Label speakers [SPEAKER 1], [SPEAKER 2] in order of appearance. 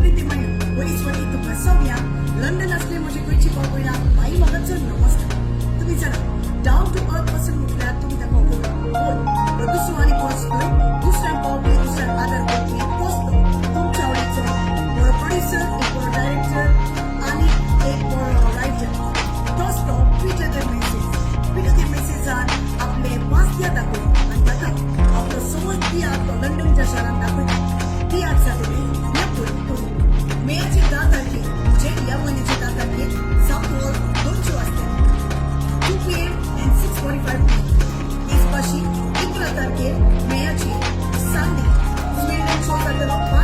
[SPEAKER 1] Opportunity मेळ्ळी. पयलीच फावटी तुमकां सगळ्यांक, लंडन असले म्हजे गोंयची भाव भयणां, भाई, म्हाका चड नमस्कार. तुमी जाणा, डावन टू अर्थ पर्सन म्हटल्यार तुमी ताका कोण? पण दुसरो आनी बस न्हय, दुसऱ्यांक पावपी, दुसऱ्यांक आदार करपी, तसलो तुमच्या आवडीचो बरो प्रोड्युसर, एक बरो डायरेक्टर आनी एक बरो रायटर, तोच तो पीटर दे मेनेझीस. पीटर दे मेनेझीसान आपले पांच तियात्र दाखयले आनी ताका आपलो समज तियात्र तो लंडनच्या शारांत दाखयता. तियात्र जातले नेपूर करून मेयाची 10 तारखेर, म्हणजे ह्या म्हयन्याची 10 तारखेर, साउथ हॉल, 2ची वाजता, 2 p.m. and 6:45 p.m. तीच पाशी 11 तारखेर मेयाची संडे स्विंडन शो जातलो.